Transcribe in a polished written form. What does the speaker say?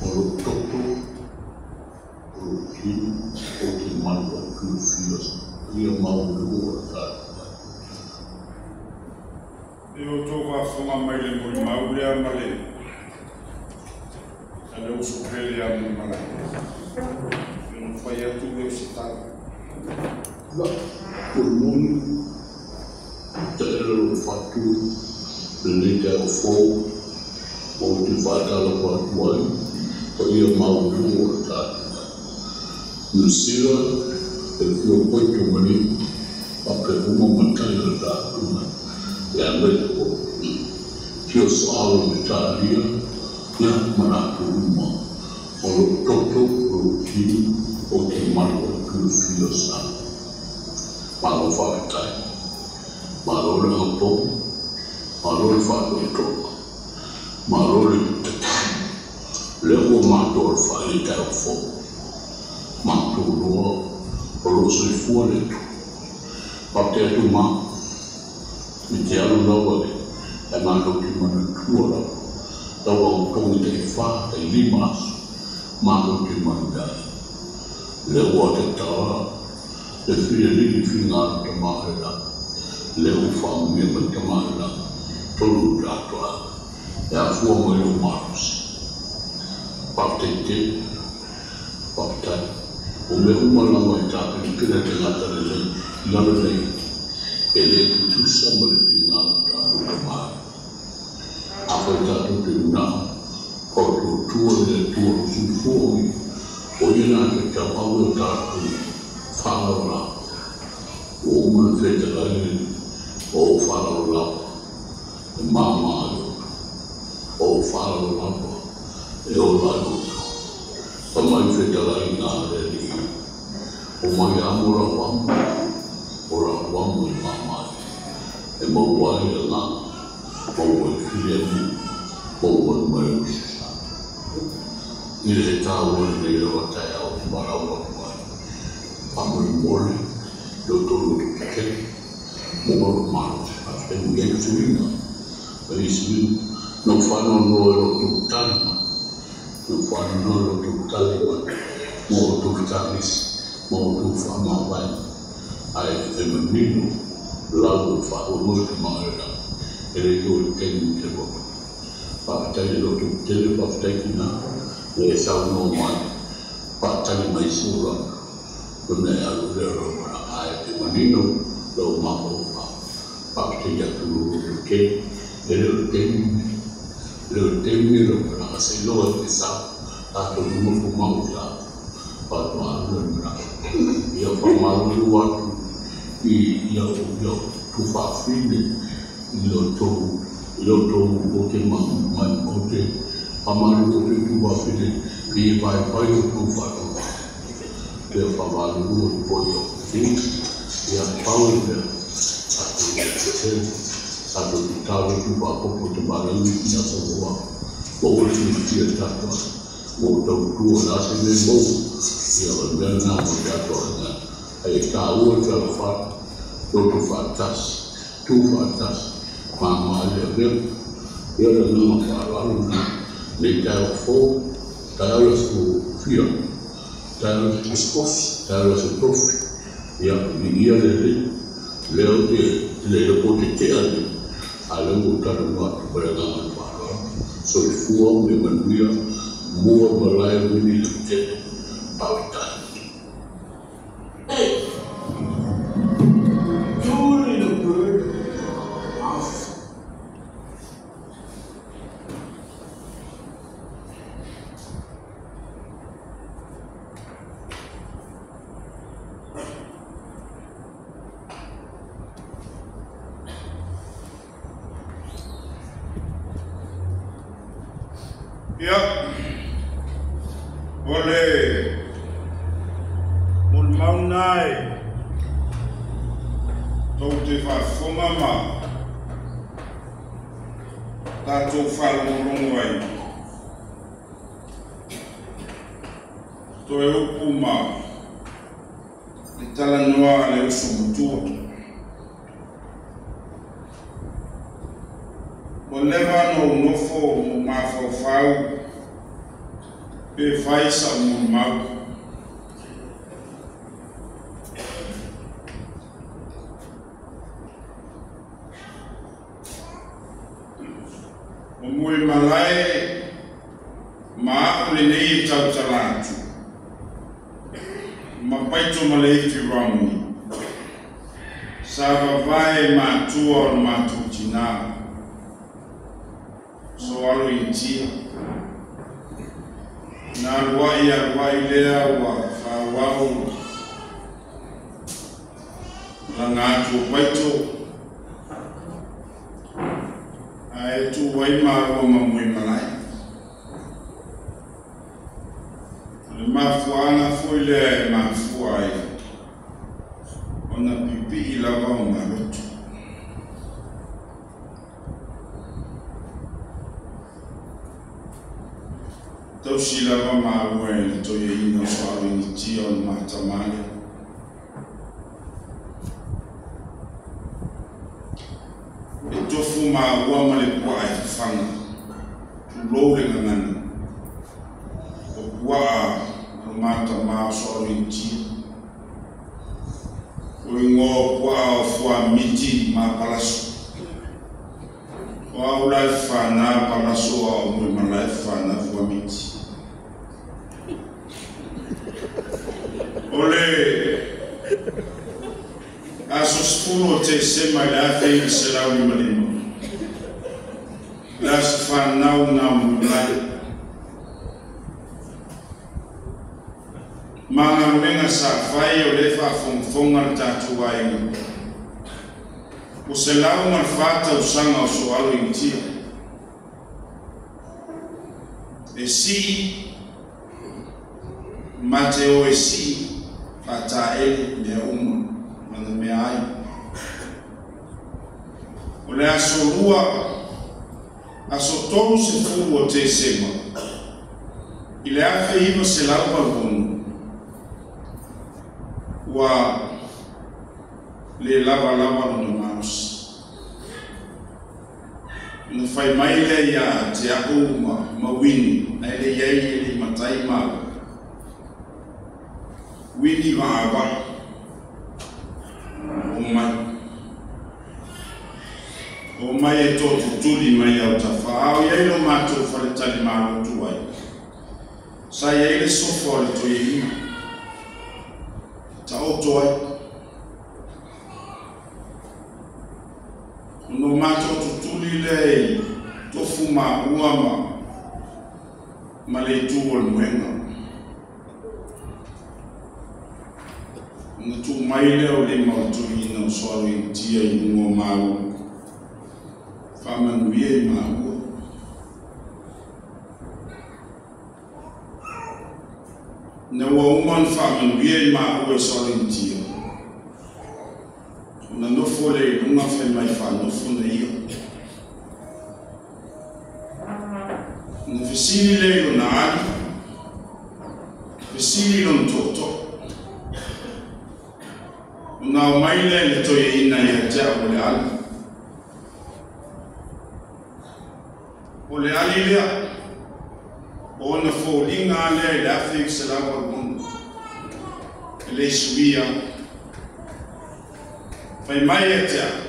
O lou toto, o lou tino, ou te malu ai filifila ia maualuga o le tatou ai. E o tou faafofoga mai le molimau lea ma le a le uso pele ia Mulimalai. Ona fai atu lea o se tala. Ia, o le moni, taela lou fatu lenei taeao fou ou te faatalofa atu ai paia maualuga o le tatou ai. Niu Sila e fia koito mani faapea uma matai o le tatou ai. E agai o fia soalo i Italia ia ma latou uma o lou toto o lou tino ou te malu ai filifila o Samoa. Malo faafetai. Malo le aupogi. Malo le faatoatoa. Malo le tatalo. Lea ua matou alofai i le taeao fou. Matou loa o lo o soifua le Atua. Faafetai atu ma i te alu lava ae matou te manatua lava lau aupogi tai 4 tai 5 aso matou te manuia ai. Lea ua tatala le fililili figalo tama o le lagi. Lea ua faamanuia mai tama o le lagi tolu o tatou aiga e afua mai lou malosi. Faafetai tele. Faafetai. O mea uma lava e tapenapena e tagata lelei i lalo nei, e le tutusa ma le finagalo o tatou tama. Afai tatou te unaa, fautuatua i le Atua o soifua o ia, o ia na te tauave o tatou faalavelave. Ua uma ona fetalai le o ou faalavelave e mama ai outou. O ou faalavelave e ola ai outou. Fa mai fetalaiga a le Alii, o mai amo lau amo, o lau amo e mama ai, e maua ai le agaga, maua ai filemu, maua ai malosi sa. I le taua lenei lava taeao te valaau atu ai, faamolemole lo outou loto tetele, maua lou malosi. Faafetai ua i ai suiga, ua i ai suiga. Na ou faanoanoa i lo outou tali mai, na ou faanoanoa i lo outou tali mai ma outou fetagisi ma outou faamavaega, ae e manino lau o le faamoemoe tama o le lagi, e le toe taimi talu ai. Faafetai i le loto tetele, faafetai tina na e saunoa mai, faatali mai se ula ona e alu lea o lau malaga, ae e manino lou mafaufau. Faafetai atu lou loto tele, e le o le taimi, e le o le taimi lou malaga seiloga e te sau, tatou nonofo mau i la faatoa alu lea o le malaga. Ia faamalulu atu i lau tufaafine i lo outou ou te mai ou te faamalulu atu i tufaafine pei e vaivai outou faatoatoa. Ia faamalulu atu foi i lau afioga. Ia pau le mea tatou tetele, tatou tatalo atu faaopoopo tamalagi i aso ua maua le fiafia i tatou aiga. Ua ou tautua o le a se mea e maua, ia o le mea lena mo le tatou aiga. Ae taua le fealofani, loto faatasi, tu faatasi, mama i le avega. Ia le agaga faaaloalo lena. Nei taeao fou, taeao le aso fia, taeao le taeao le aso tofi. Ia, viia le Alii, lea ou te le iloa po o te tea nei, a o lea ua ou talanoa atu ma le agaga o le faaaloalo. Soifua ma ia manuia, mua malae wini lautele. Faafetai. Two little bird off. Ia, o le molimau lena e tou te faafofoga ma tatou faalogologo ai, toe upu ma le talanoa a le uso matua. Ua leva ona ou nofo ma ou mafaufau Pe fai sa molimau. O Muaimalae ma a'u lenei e tautala atu ma paito ma le ifi Romney sa vavae matua o le matou tinā so alo initia na alua'i alua'i lea ua fa'auau laga atu o paito ae tu'u ai māua ma Muaimalae. O le mafuaaga foi lea e mafua ai ona pipi'i lava o maloto. Tausi lava māua e le toeaina o soaloinitia o le matamā lea. E tofu māua ma le puaa e fafaga, tulou le gagana, o puaa o le matamā o soaloinitia. O igoa o puaa o fuamiti ma palaso. O au la e fafanā palaso a o Muaimalae e fafanā fuamiti. O le aso 10 o Tesema i le 1955, le aso fanau na o Muaimalae. Ma galuega sa fai o le faafogafoga le tatou aiga. Ua 104 tausaga o soalo initia. E sii ma te o e sii faataele mea uma ma na mea ai. O le aso 2, aso 30 o Tesema i le 1986, ua le lava lava lona malosi. Na fai mai lea ia te a'u ma Wini, ae le iai e le matai maua. Wini vaava'i o mai. O mai e totutuli mai au tafa'ao iai lo matou faletali malotu ai. Sa iai le sofa o le toeaina. Ta'oto ai. Ona o matou tutuli lea i tofu maua ma le itu o le moega. Ona tuu mai lea o lima o le toeaina o soaloinitia i luga o maua. Faamanuia i maua. Na ua uma ona faamanuia i maua e soaloinitia. Ona nofo le i luga fai mai faanofo na ia. Ona fesili lea i lona ali, fesili i lona tootoo. Ona aumai lea i le toeaina ia te a'u o le ali. O le ali lea, o ona foliga lea i le 1986. E le suia. Fai mai ia te a'u.